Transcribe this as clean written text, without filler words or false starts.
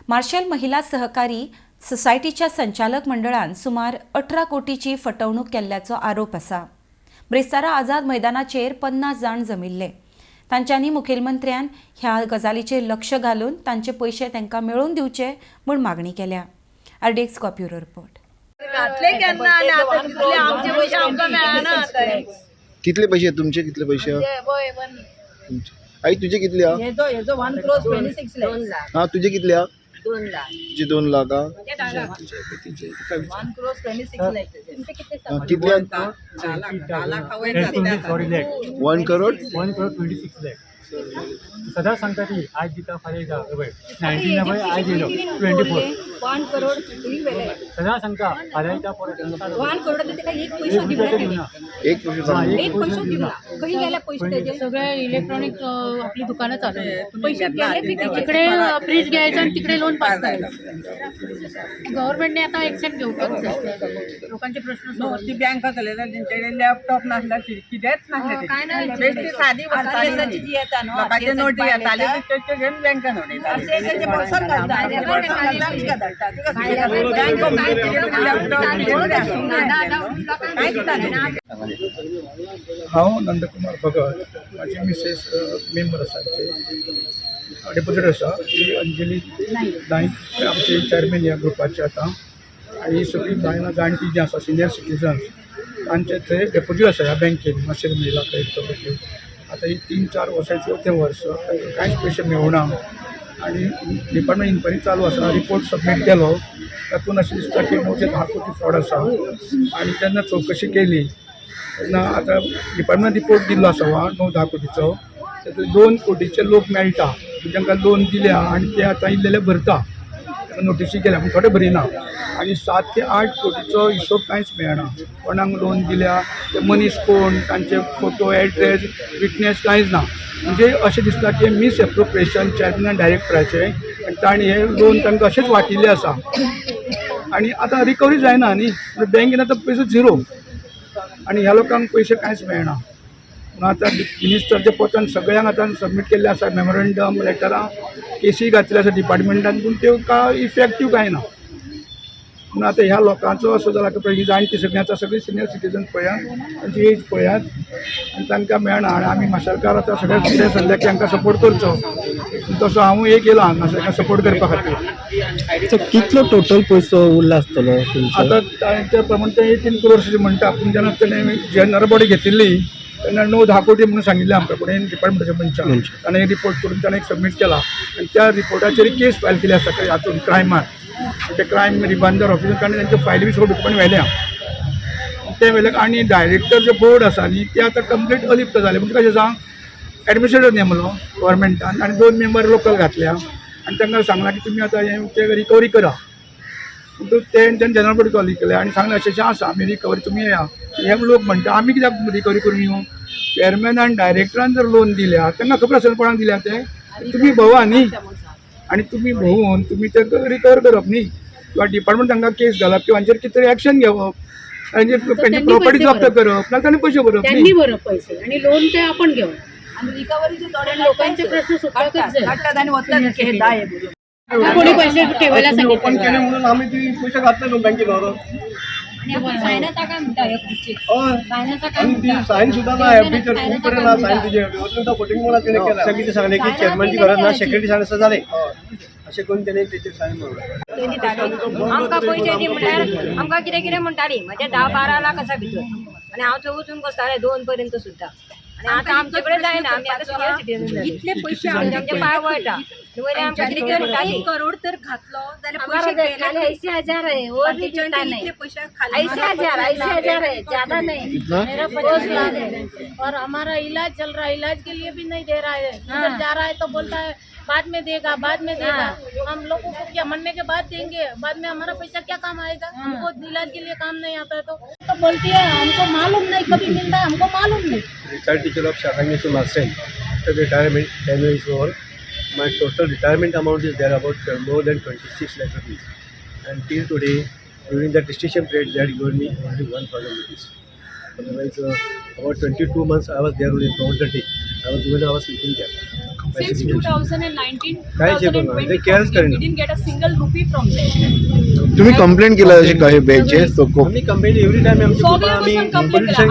Martial महिला सहकारी सोसायटीच्या संचालक मंडळान सुमार 18 कोटीची फटवणूक केल्ल्याचो आरोप आसा. ब्रेस्तारा आझाद मैदानाचेर 50 जाण जमिल्ले. तांच्यांनी मुखेलमंत्र्यान ह्या गजालीचेर लक्ष घालून तांचे पयशे तांकां मेळोवन दिवचे म्हूण मागणी केल्या. RDX Goa bureau report. घातले केन्ना आनी आतां तितले आमचे पयशे आमकां मेळना आतां. कितले पैसे आहेत तुमचे? कितले पैसे आहा? ते पळय पण. तुमचे, आई, तुझे कितले आहा? हेजो हेजो 1 क्रोर 26 लाख. हा, तुझे कितले आहा? 2 लाख. तुझे 2 लाख आहा. 1 क्रोर 26 लाख. हा, कितले? सॉरी. 1 करोड. 1 करोड 26 लॅक. सदांच सांगता ती, आयज दिता, फाल्यां दिता. पळय, 19 पळय, आयज येयलो 24. 1 करोड. सदांच सांगता, फाल्यां दिता, परत 1 करोड तेका एक एक रुपया दिवना. एक पैसे सांग. एक पैसो दिवना. खंय गेले पयशे तेजे? सगळे इलेक्ट्रॉनिक आपली दुकानं चालू आहेत. पयशे गेले बी तेजे. तिकडे फ्रीज घ्यायचं आणि तिकडे लोन पास करायचं. गव्हर्नमेंटने आता ऍक्शन घेऊन लोकांचे प्रश्न solve. ती बँक चलयता, तेंच्याकडे लॅपटॉप नासला, कितेंच नासलें. बेश्टी सादी आरसीएसाची जी येता न्हू, लोकांचे नोटी येताले, त्यो घेवन बँकान उडयताले. आरसीएसाचे बॉक्सार घालता, बॉक्सार घालता, तुका धाडटा, तुका लॅपटॉप कांयच ना. हांव नंदकुमार भगत. म्हाजी मिसेस मेंबर आसा, आमचे डेप्युटेड आसा ही अंजली नायक. आमचे चॅरमॅन ह्या ग्रुपाचे आतां. आनी ही सगळीं बायलां जाणटीं जीं आसा, सिनियर सिटीजन्स, तांचे थंय डेपोजीट आसा ह्या बँकेन, मातशें महिला क्रेडीट कोऑपरेटीव. आतां ही 3-4 वर्सां, चवथें वर्स, तांकां कांयच पयशे मेळना आनी डिपार्टमेंट इन्क्वायरी चालू आसा. रिपोर्ट सबमीट केलो, तातूंत अशें दिसता की 9 ते 10 कोटी फ्रॉड आसा. आनी जेन्ना चवकशी केली तेन्ना आतां डिपार्टमेंट रिपोर्ट दिल्लो आसा वा 9-10 कोटीचो, तातूंत 2 कोटीचे लोक मेळटा, जांकां लोन दिल्या आनी ते आतां इल्लेले भरता, तांकां नोटीसी केल्या पूण थोडे भरिना. आनी 7 ते 8 कोटीचो हिशोब कांयच मेळना. कोणाक लोन दिल्या ते मनीस कोण, तांचे फोटो, एड्रेस, विटनेस कांयच ना. म्हणजे अशें दिसता की मिस एप्रोप्रिएशन चॅरमॅन आनी डायरेक्टराचें आनी तांणी हें लोन तांकां अशेंच वांटिल्लें आसा. आनी आतां रिकवरी जायना न्ही, बँकेन आतां पयसो झिरो आनी ह्या लोकांक पयशे कांयच मेळना. म्हणून आतां मिनिस्टरच्या पोतान सगळ्यांक आतां सबमीट केल्लें आसा, मेमोरंडम, लेटरां, केसी घातले आसा डिपार्टमेंटान, पूण त्यो काय इफेक्टीव कांय ना. म्हणून आतां ह्या लोकांचो असो जाला की पळय, ही जाणटी सगळीं आतां, सगळीं सिनियर सिटीजन पळयात, तांची एज पळयात आनी तांकां मेळना. आनी आमी माशेलकार आतां सगळे फुडें सरले की हांकां सपोर्ट करचो. तसो हांवूय एक येयला हांगा सपोर्ट करपा खातीर. सो कितलो टोटल पयसो उरला आसतलो तुमचो? आतां तांच्या प्रमाणे ते 18 क्रोर्स म्हणटा, पूण जेन्ना तेणें जनरल बॉडी घेतिल्ली तेन्ना 9-10 कोटी म्हणून सांगिल्लें आमकां कोणें, डिपार्टमेंटाच्या मनशान. ताणें रिपोर्ट करून ताणें एक सबमीट केला आनी त्या रिपोर्टाचेर केस फायल केली आसा हातून क्रायमान, ते क्रायम रिबांदर ऑफिसान ताणें तांचे फायली बी सगळ्यो डॉक्युमेंट व्हेल्या. ते व्हेले आनी डायरेक्टर जे बोर्ड आसा न्ही, ते आतां कंप्लीट अलिप्त जाले. म्हणजे कशें सांग, एडमिनिस्ट्रेटर नेमलो गव्हर्मेंटान आनी दोन मेंबर लोकल घातल्या आनी तांकां सांगलां की तुमी आतां हें ते रिकवरी करा. म्हणटकूच ते तेणें जनरल बॉडी कॉल केले आनी सांगलें, अशें अशें आसा, आमी रिकवरी तुमी येया. हे लोक म्हणटा, आमी कित्याक रिकवरी करून येवं? चेअरमॅन आनी डायरेक्टरान जर लोन दिल्या, तांकां खबर आसतलें कोणाक दिल्या ते. तुमी भोवा न्ही, आनी तुमी भोवून तुमी ते रिकवर करप न्ही, किंवा डिपार्टमेंट तांकां केस घालप किंवा हांचेर कितें तरी एक्शन घेवप, तांचे तांची त्यांनी प्रॉपर्टी पैसे जप्त भरप. करप ना, तांणी पयशे भरप त्यांनी न्ही. भरप पैसे आणि लोन ते आपण घेऊ. आनी रिकवरीचे थोडे लोकांचे प्रश्न सुटपाकच जाय. काडटात आनी वतात की हे दाय भरून. कोणी पैसे ठेवायला ओपन केले सांगितले. म्हणून आम्ही ती पयशे घातले न्हू बँकेन व्हरून. हय, आनी ती सायन सुद्दां ना एफडीचेर, खूब कडेन ना सायन तिजे. सुद्दां फटींग म्हणून तिणें केला. कितें सांगलें की चेअरमॅनची गरज ना, सेक्रेटरी सांगलें आसता जालें, अशें करून तेणें तेचेर सायन मारलो. दिताली आमकां पयशे दी म्हणल्यार आमकां कितें कितें म्हणटाली. म्हणजे 10-12 लाख आसा भितर आनी हांव थंय वचून बसतालें 2 पर्यंत सुद्दां. आनी आतां आमचे कडेन जायना, आमी आतां सिनियर सिटीजन जाले. इतले पयशे आमचे पांय वळटा वयल्यान आमकां कितें कितें म्हणटाली. 1 करोड तर घातलो जाल्यार पयशे गेले. ऐसी हजार है वो भी देता नहीं. इतले पयशे खाली. ऐसी हजार, ऐसी हजार है, ज्यादा नहीं. मेरा 50 लाख है और हमारा इलाज चल रहा है, इलाज के लिए भी नहीं दे रहा है. उधर जा रहा है तो बोलता है बाद में देगा, बाद में देगा. हम लोगों को क्या मरने के बाद देंगे? बाद में हमारा पैसा क्या काम आएगा? हमको इलाज के लिए काम नहीं आता है. तो बोलती है हमको मालूम नहीं, कभी मिलता है हमको मालूम नहीं. Retired teacher of Shakangeshwar Marcel. After retirement, tenure is over. My total retirement amount is there about more than 26 lakh rupees. And till today, during that gestation period, they had given me only 1,000 rupees. Otherwise, about 22 months I was there only throughout the day. I was even I was sleeping there. Since 2019, कांयच हें करूंक ना. ते केअरच 2024, करिना. we didn't get a single rupee from them. तुम्ही complaint केला अशी काही बँकचे आमी कंप्लेन एवरी टायम आमची सगळे आमी वचून complaint police केला.